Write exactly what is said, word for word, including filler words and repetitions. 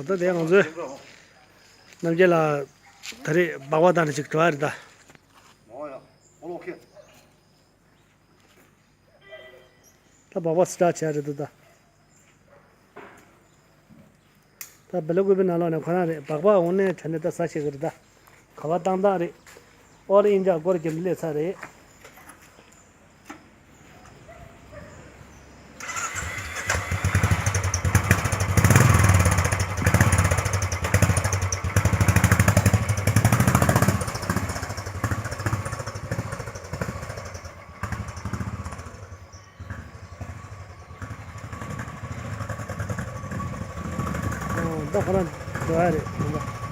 ད་དེ་ང་ཚོའི་རྣམ་རྒྱལ་ལགས་ད་རེས་སྦག་སྦག་བཏང་ནས་ཅིག་འགྲོ་ཡ་རེད་ད། ད་སྦག་སྦག་སི་ཊར་བྱས་རེད་འདུག་ད། ད་བེ་ལ་ཀུ་པི་ནང་ལོགས་ནས་ཁོ་རང་རེད། སྦག་སྦག་འོང་ནས་དྲན་ནས་ད་ཟ་ཤེས་ཀྱི་རེད་ད། ག་བ་བཏང་སྟངས་རེད། ཨོ་ལ་ཨིན་ཇག་སྒོར་གྱི་སླེབས་ཚར་རེད། ད་ཁོ་རང་འགྲོ་ཡ་རེད།